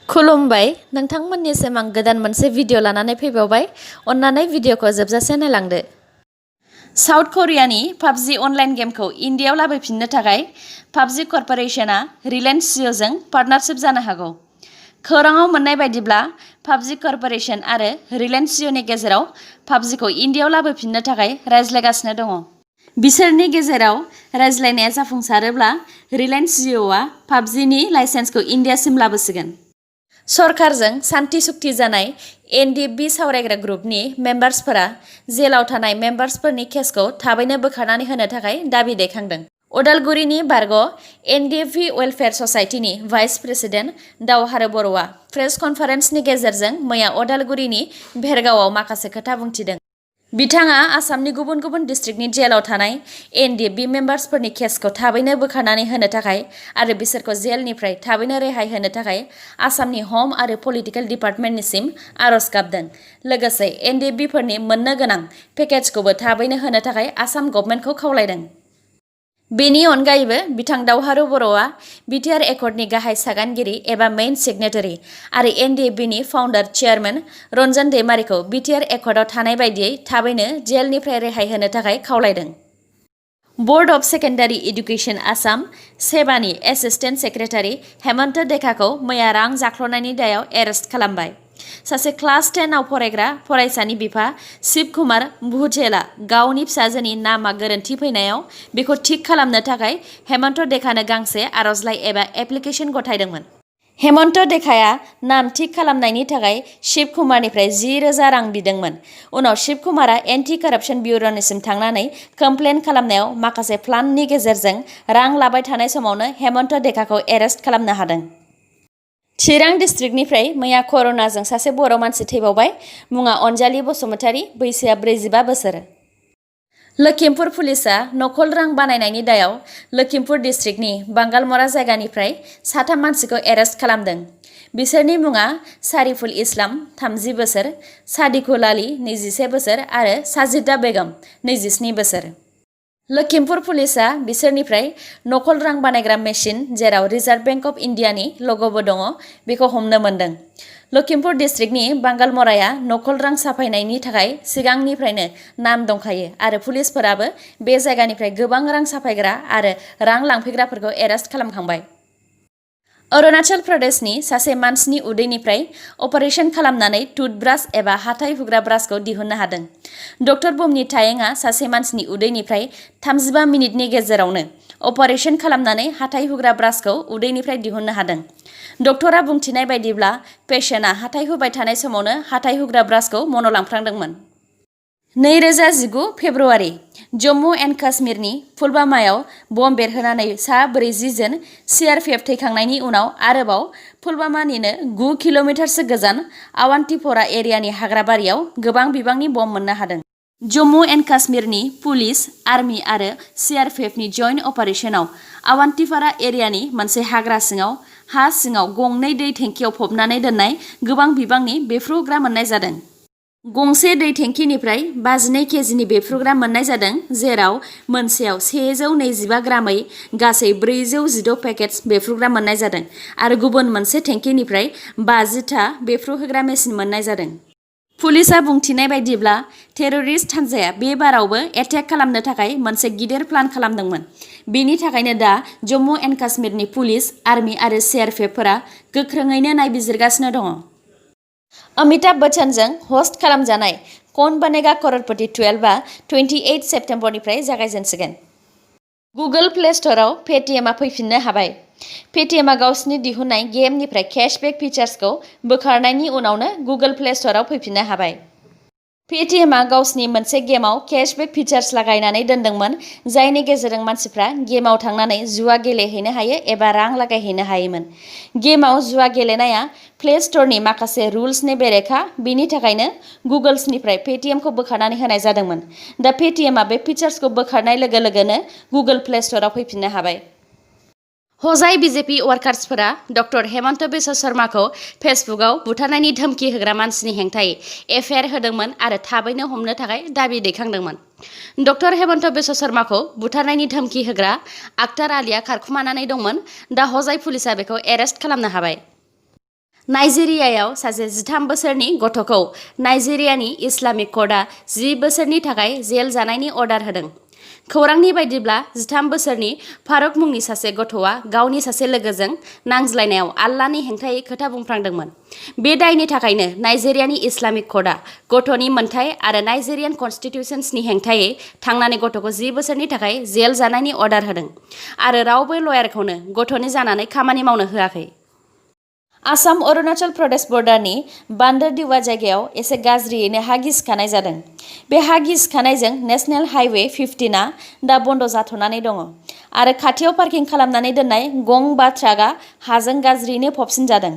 खुलुमबाय नोंथांमोननिसिम आं गोदान मोनसे भिडिअ लानानै फैबावबाय अन्नानै भिडिअखौ जोबजासे नायलांदो। साउथ करियानि पाबजि अनलाइन गेमखौ इन्डियायाव लाबोफिननो थाखाय पाबजि कर्परेसनआ रिलायन्स जिअ'जों पार्टनारशिप जानो हागौ। खौराङाव मोन्नाय बायदिब्ला पाबजि कर्परेसन आरो रिलायन्स जिअ'नि गेजेराव पाबजिखौ इन्डियायाव लाबोफिननो थाखाय रायज्लायगासिनो दङ। बिसोरनि गेजेराव रायज्लायनाया जाफुंसारोब्ला रिलायन्स जिअ'आ पाबजिनि लाइसेन्सखौ इन्डियासिम लाबोसिगोन। सरकारजों सान्थि सुक्ति जानाय एनडिएफबि सावरायग्रा ग्रुपनि मेम्बार्सफोरा जेलाव थानाय मेम्बार्सफोरनि केसखौ थाबैनो बोखारनानै होनो थाखाय दाबि दैखांदों। उदालगुरिनि बारग' एनडिएफबि वेलफेयार ससाइटिनि भाइस प्रेसिडेन्ट दावहारो बर'आ प्रेस कनफारेन्सनि गेजेरजों मैया उदालगुरिनि भेरगावआव माखासे खोथा बुंथिदों। बिथाङा आसामनि गुबुन गुबुन डिस्ट्रिक्टनि जेलाव थानाय एनडिएफबि मेम्बार्सफोरनि केसखौ थाबैनो बोखारनानै होनो थाखाय आरो बिसोरखौ जेलनिफ्राय थाबैनो रेहाय होनो थाखाय आसामनि हम आरो पलिटिकेल डिपार्टमेन्टनिसिम आर'ज गाबदों। लोगोसे एनडिएफबिफोरनि मोननो गोनां पेकेजखौबो थाबैनो होनो थाखाय आसाम गभर्नमेन्टखौ खावलायदों। बेनि अनगायैबो बिथां दावहारु बर'आ बिटिआर एकर्डनि गाहाय सागानगिरि एबा मेइन सिगनेटारि आरो एनडिएफबिनि फाउन्डार चेयारमेन रन्जन दैमारिखौ बिटिआर एकर्डआव थानाय बायदियै थाबैनो जेलनिफ्राय रेहाय होनो थाखाय खावलायदों। Board of secondary education Assam सेबानि एसिस्टेन्ट सेक्रेटारि हेमन्त देकाखौ मैया रां जाख्ल'नायनि दायाव एरेस्ट खालामबाय। सासे क्लास 10 आव फरायग्रा फरायसानि बिफा शिव कुमार भुजेलआ गावनि फिसाजोनि नामआ गोरोन्थि फैनायाव बेखौ थिक खालामनो थाखाय हेमन्त देकानो गांसे आर'जलाइ एबा एप्लिकेसन गथायदोंमोन। हेमन्त देकाया नाम थिक खालामनायनि थाखाय शिव कुमारनिफ्राय 10,000 रां बिदोंमोन। उनाव शिव कुमारआ एन्टि कारापसन ब्युर'निसिम थांनानै कमप्लेन खालामनायाव माखासे प्लाननि गेजेरजों रां लाबाय थानाय समावनो हेमन्त देकाखौ एरेस्ट खालामनो हादों। चिरां डिस्ट्रिक्टनिफ्राय मैया कर'नाजों सासे बर' मानसि थैबावबाय। मुङा अनजालि बसुमतारी, बैसोआ 44 बोसोर। लखिमपुर पुलिसआ नकल रां बानायनायनि दायाव लखिमपुर डिस्ट्रिक्टनि बांगालमरा जायगानिफ्राय 3 मानसिखौ एरेस्ट खालामदों। बिसोरनि मुङा सारिफुल इस्लाम 30 बोसोर, सादिकुल आली 21 बोसोर आरो साजिदा बेगम 27 बोसोर। लखिमपुर पुलिसआ बिसोरनिफ्राय नकल रां बानायग्रा मेसिन जेराव रिजार्भ बेंक अफ इन्डियानि लग'बो दङ बेखौ हमनो मोन्दों। लखिमपुर डिस्ट्रिक्टनि बांगालमराया नकल रां साफायनायनि थाखाय सिगांनिफ्रायनो नाम दंखायो आरो पुलिसफोराबो बे जायगानिफ्राय गोबां रां साफायग्रा आरो रां लांफैग्राफोरखौ एरेस्ट खालामखांबाय। अरुणाचल प्रदेशनि सासे मानसिनि उदैनिफ्राय अपारेशन खालामनानै टुथब्रास एबा हाथाइ हुग्रा ब्रासखौ दिहुननो हादों। डक्टर बुमनि थायेंआ सासे मानसिनि उदैनिफ्राय 35 मिनिटनि गेजेरावनो अपारेशन खालामनानै हाथाइ हुग्रा ब्रासखौ उदैनिफ्राय दिहुननो हादों। डक्टरा बुंथिनाय बायदिब्ला पेशेन्टआ हाथाइ हुबाय थानाय समावनो हाथाइ हुग्रा ब्रासखौ मन'लांफ्लांदोंमोन। 2019 फेब्रुवारि जम्मु एन्ड काश्मीरनि पुलवामायाव बम बेरहोनानै सा 40 जन सिआरपिएफ थैखांनायनि उनाव आरोबाव पुलवामानिनो 9 किल'मिटारसो गोजान आवान्तिप'रा एरियानि हाग्राबारियाव गोबां बिबांनि बम मोननो हादों। जम्मु एन्ड काश्मीरनि पुलिस, आर्मि आरो सिआरपिएफनि जइन्ट अपारेशनाव आवान्तिप'रा एरियानि मोनसे हाग्रा सिङाव हा सिङाव गंनै दै टेंकियाव फबनानै दोननाय गोबां बिबांनि बेफ्रुग्रा मोननाय जादों। गंसे दै टेंकिनिफ्राय 52 केजिनि बेफ्रुग्रा मोननाय जादों, जेराव मोनसेयाव 125 ग्रामै गासै 416 पेकेट्स बेफ्रुग्रा मोननाय जादों आरो गुबुन मोनसे टेंकिनिफ्राय 50 बेफ्रुहोग्रा मेसिन मोननाय जादों। पुलिसआ बुंथिनाय बायदिब्ला टेररिस्ट हान्जाया बे बारावबो एटेक खालामनो थाखाय मोनसे गिदिर प्लान खालामदोंमोन। बेनि थाखायनो दा जम्मु एन्ड काश्मीरनि पुलिस, आर्मि आरो सिआरपिएफफोरा गोख्रोङैनो नायबिजिरगासिनो दङ। अमिताभ बच्चनजों हस्ट खालामजानाय कौन बनेगा करोड़पति 12आ 28 सेप्तेम्बरनिफ्राय जागायजेनसिगोन। गुगोल प्ले स्ट'रआव पेटिएमआ फैफिननो हाबाय। पेटिएमआ गावसिनि दिहुननाय गेमनिफ्राय केशबेक फिचार्सखौ बोखारनायनि उनावनो गुगोल प्ले स्ट'रआव फैफिननो हाबाय। पेटिएमआ गावसिनि मोनसे गेमाव केशबेक फिचार्स लागायनानै दोनदोंमोन, जायनि गेजेरजों मानसिफ्रा गेमाव थांनानै जुवा गेलेहैनो हायो एबा रां लागायहैनो हायोमोन। गेमाव जुवा गेलेनाया प्ले स्ट'रनि माखासे रुल्सनि बेरेखा, बेनि थाखायनो गुगोल्सनिफ्राय पेटिएमखौ बोखारनानै होनाय जादोंमोन। दा पेटिएमआ बे फिचार्सखौ बोखारनाय लोगो लोगोनो गुगोल प्ले स्ट'रआव फैफिननो हाबाय। हजाय बिजेपि वार्कार्सफोरा डक्टर हेमन्त बिश्व शर्माखौ फेसबुकआव बुथारनायनि धमकी होग्रा मानसिनि हेंथायै एफआइआर होदोंमोन आरो थाबैनो हमनो थाखाय दाबि दैखांदोंमोन। डक्टर हेमन्त बिश्व शर्माखौ बुथारनायनि धमकी होग्रा आख्तार आलीआ खारखुमानानै दंमोन। दा हजाय पुलिसआ बेखौ एरेस्ट खालामनो हाबाय। नाइजेरियायाव सासे 13 बोसोरनि गथ'खौ नाइजेरियानि इस्लामिक कर्टआ 10 बोसोरनि थाखाय जेल जानायनि अर्डार होदों। खौरांनि बायदिब्ला 13 बोसोरनि फारुक मुंनि सासे गथ'आ गावनि सासे लोगोजों नांज्लायनायाव आल्लाहनि हेंथायै खोथा बुंफ्रांदोंमोन। बे दायनि थाखायनो नाइजेरियानि इस्लामिक कर्टआ गथ'नि मोनथाय आरो नाइजेरियान कन्स्टिटिउशन्सनि हेंथायै थांनानै गथ'खौ 10 बोसोरनि थाखाय जेल जानायनि अर्डार होदों आरो रावबो लयारखौनो गथ'नि जानानै खामानि मावनो होआखै। आसाम अरुणाचल प्रदेश बर्डारनि बान्दरदिवा जायगायाव एसे गाज्रियैनो हा गिसिखानाय जादों। बे हा गिसिखानायजों नेशनेल हाइवे 15आ दा बन्द जाथ'नानै दङ आरो खाथियाव पार्किं खालामनानै दोननाय गंबा ट्राकआ हाजों गाज्रियैनो फबसिनजादों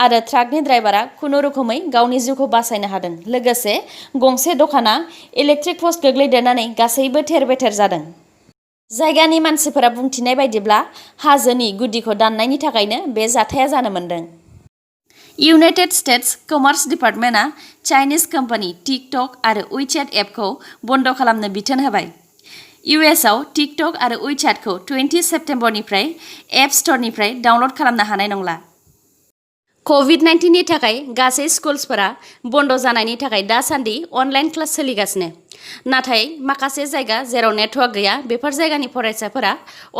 आरो ट्राकनि ड्राइभारा खुनुरुखुमै गावनि जिउखौ बासायनो हादों। लोगोसे गंसे दखाना इलेक्ट्रिक पस्ट गोग्लैदेरनानै गासैबो थेर-बेथेर जादों। जायगानि मानसिफोरा बुंथिनाय बायदिब्ला हाजोनि गुदिखौ दाननायनि थाखायनो बे जाथाया जानो मोनदों। इउनाइटेड स्टेट्स कमार्स डिपार्टमेन्टआ चाइनिज कम्पानि टिकटक आरो उइचेट एपखौ बन्द खालामनो बिथोन होबाय। इउएसआव टिकटक आरो उइचेटखौ 20 सेप्तेम्बरनिफ्राय एप स्ट'रनिफ्राय डाउनल'ड खालामनो हानाय नंला। कभिड-19नि थाखाय गासै स्कुल्सफोरा बन्द जानायनि थाखाय दासान्दि अनलाइन क्लास सोलिगासिनो। नाथाय माखासे जायगा जेराव नेटवर्क गैया बेफोर जायगानि फरायसाफोरा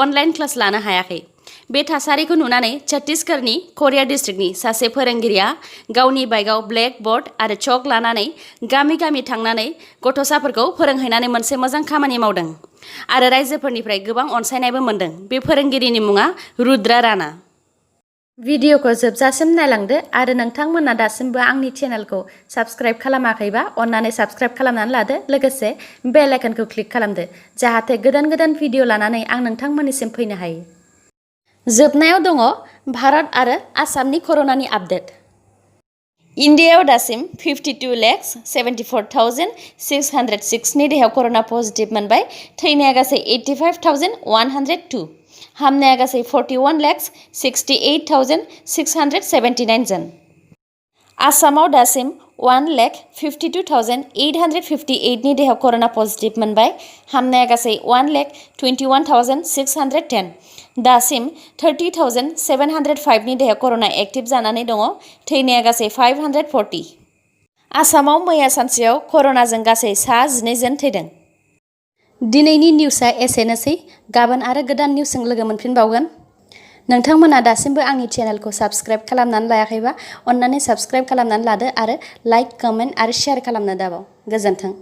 अनलाइन क्लास लानो हायाखै। बे थासारिखौ नुनानै छत्तीसगढ़नि खरिया डिस्ट्रिक्टनि सासे फोरोंगिरिया गावनि बाइकआव ब्लेक बर्ड आरो चक लानानै गामि-गामि थांनानै गथ'साफोरखौ फोरोंहैनानै मोनसे मोजां खामानि मावदों आरो रायजोफोरनिफ्राय गोबां अनसायनायबो मोनदों। बे फोरोंगिरिनि मुङा रुद्रा राणा। भिडिअखौ जोबजासिम नायलांदो आरो नोंथांमोना दासिमबो आंनि चेनेलखौ साबस्क्राइब खालामाखैबा अन्नानै साबस्क्राइब खालामनानै लादो। लोगोसे बेल आइकनखौ क्लिक खालामदो जाहाथे गोदान भिडिअ लानानै आं नोंथांमोननिसिम फैनो हायो। जोबनायाव दङ भारत आरो आसामनि कर'नानि आपडेट। इन्डियायाव दासिम 52,74,606 नि देहायाव कर'ना पजिटिभ मोनबाय। थैनाया गासै 85,102। हामनाया गासै 41,68,679 जन। आसामाव दासिम 1,52,858 नि देहायाव कर'ना पजिटिभ मोनबाय। हामनाया गासै 1,21,610। दासिम 30,705 नि देहायाव कर'ना एक्टिभ जानानै दङ। थैनाया गासै 540। आसामाव मैया सानसेयाव कर'नाजों गासै 12 जन थैदों। दिनैनि निउसआ एसेनोसै। गाबोन आरो गोदान निउसजों लोगो मोनफिनबावगोन। नोंथांमोना दासिमबो आंनि चेनेलखौ साबस्क्राइब खालामनानै लायाखैबा अन्नानै साबस्क्राइब खालामनानै लादो आरो लाइक, कमेन्ट आरो शेयार खालामनो दाबाव। गोजोन्थों।